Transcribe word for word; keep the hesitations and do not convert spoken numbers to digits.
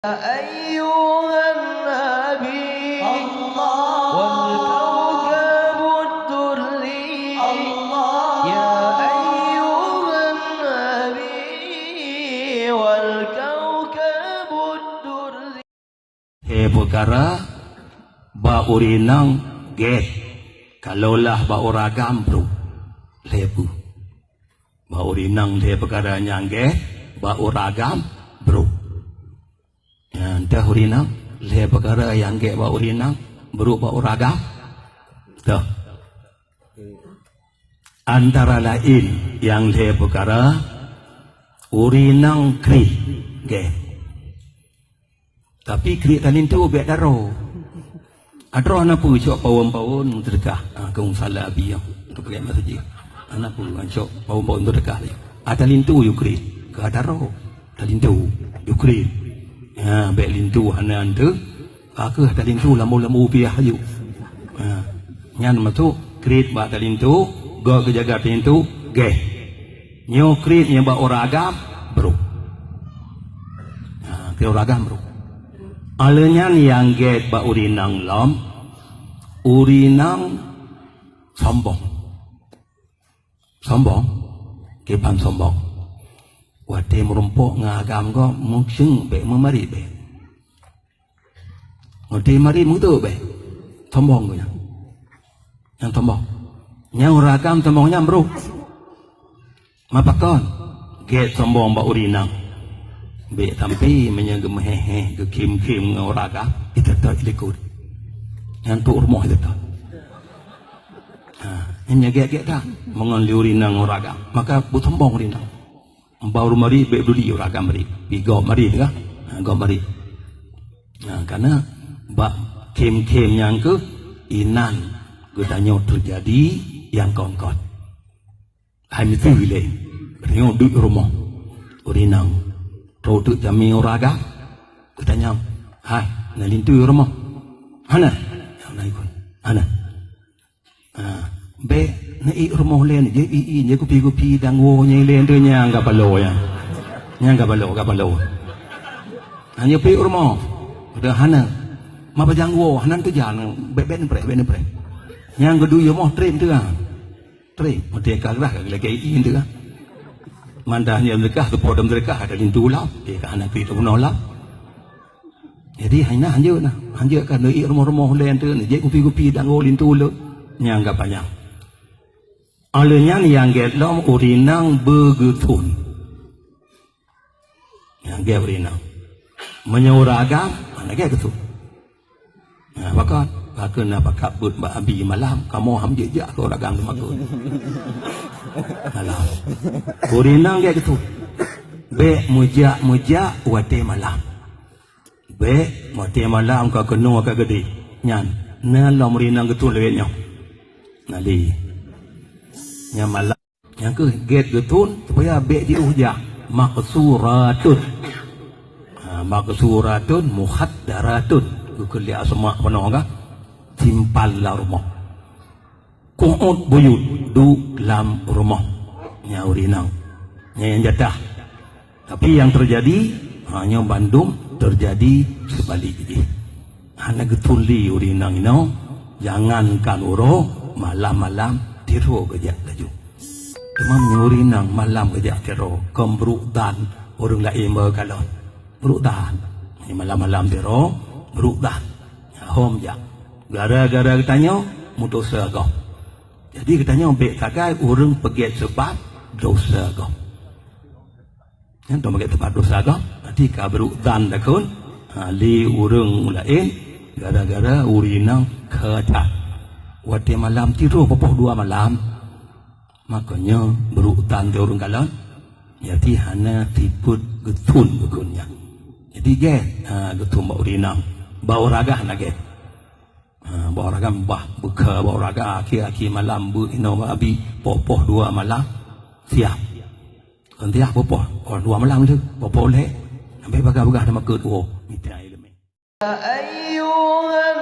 أيها النبي الله والكوكب الدري الله يا أيها النبي والكوكب الدري. Lhèe peukara bak ureueng inong gèt, kalaulah bak ureueng agam brôk. Lhèe peue. Bak ureueng inong lhèe peukara nyang gèt, bak ureueng agam brôk. Nyan teuh ureueng inong, lhèe peukara nyang gèt bak ureueng inong, brôk bak ureueng agam. Teuh. Antara laén nyang lhèe peukara, ureueng inong kriet gèt. Tapi kriet talinto bèk daroe. Adroe na peue cok pawon-pawon seudeukah. Ah, keu salah abi nyoe. Untuk pakai masjid. Ana peue cok pawon-pawon seudeukah. Ah, talinto yue kriet. Ka daroe. Talinto yue kriet. Ya, bèk linto hana ante. Ka keuh talinto lambu-lambu piah aju. Ha. Nyan masuk kriet bak talinto, gèt geujaga talinto, gèt. Nyoe kriet nyang bak ureueng agam, brôk. Ha, kriet ureueng agam, brôk. Alèh nyan nyang gèt bak ureueng inong lom, ureueng inong sombong. Sombong? Kiban sombong. Watèe meurumpok ngon agam gob, meucéng bèk, meumarit bèk. Watèe marit meuteuk bèk. Sombong geuh nyan. Nyang sombong. Nyang ureueng agam sombong nyan brôk. Ma pakon? Gèt sombong bak ureueng inong. Bèk sampai meunyoe geumeuhèh-hèh, geukhém-khém ngon ureueng agam, iteutôt likot. Nyan trôk rumoh iteutôt. Ha, nyan gèt-gèt that. Meungon lé ureueng inong ngon ureueng agam, maka beusombong ureueng inong. Bak ureueng marit bèk peuduli ureueng agam marit. Pi gob marit teuh, ha, gob marit. Ha, karena bak khém-khém nyan keuh inan geutanyoe teujadi nyang kon-kon. Hai miseue lé, geutanyoe duek rumoh. Ureueng inong trôk teuk jamé ureueng agam, geutanyong, "Hai, na linto rumoh?" "Hana." "Ya, na ikot." "Hana." Ha, bèk neuék rumoh lé, jeuet ék, jeuet kupi-kupi dan woe nyang lé, tu nyang ka paloe nyan. Nyang ka paloe, ka paloe. Ha, nyoe peuék rumoh. Udah hana. Ma pajang woe, hana teujan, bèk, bèk neupreh, bèk neupreh. Nyang geuduek rumoh trép teuh. Trép, meuti ka grah ka geulakèe ék teuh. Mantah nyoe meudeukah, keupeue meudeukah, ada linto lam. Dia ka hana pih teubunoe lam. Jadi, hai na hanjeuet na. Hanjeuet ka neuék rumoh-rumoh lé teuh, jeuet kupi-kupi dan woe linto le. Nyang ka panyang. Alèh nyan nyang gèt lom ureueng inong beugeuthôn. Nyang gèt ureueng inong. Meunyoe ureueng agam, hana gèt geuthôn. Nah, pakon? Pakon na pakat beuet bak abi malam, kamoe han jeuet jak keu ureueng agam teumakot. Malam. Ureueng inong gèt geuthôn. Bèk meujak-meujak watèe malam. Bèk, watèe malam ka keunoe ka geudeh. Nyan, na lom ureueng inong geuthôn lagèe nyoe. Na lé. Nyan malam. Nyang keuh gèt geuthôn, supaya bèk jiôh jak. Maqsuratun. Ha, maqsuratun, mukhaddaratun. Geukheun lé asma peunoh ka. Simpan lam rumoh. Qu'ud buyut, duek lam rumoh. Nyan ureueng inong. Nyan nyang jatah. Tapi nyang teujadi, ha, nyoe bandum teujadi seubalik jih. Hana geuthôn lé ureueng inong inoe, jangankan uroe, malam-malam tiroe geujak laju. Teuma meunyoe ureueng inong malam geujak tiroe, kon brôk dan ureueng laén bak kalon. Brôk dan. Malam-malam tiroe, brôk dan. Hom jak. Gara-gara geutanyoe, meudesya gob. Jadi geutanyoe bèk sagai ureueng peugèt seubab desya gob. Nyan teuma gèt teumpat desya gob, nanti ka brôk dan takheun, ha, lé ureueng laén, gara-gara ureueng inong keu that. Watèe malam tiroe peupoh dua malam, maka nyoe brôk dan di ureueng kalon, jadi hana sifeuet geuthôn geukheun nyan. Jadi gèt, ha, geuthôn bak ureueng inong, bak ureueng agam hana gèt. Ha, bak ureueng agam bah beukha bak ureueng agam, akhé-akhé malam beuet inoe bak abi, poh-poh dua malam, siap. Kon siap poh-poh, oh, dua malam tu, poh-poh lhèe, sampai bagah-bagah teumakot, oh, mita ileumèe. يا أيها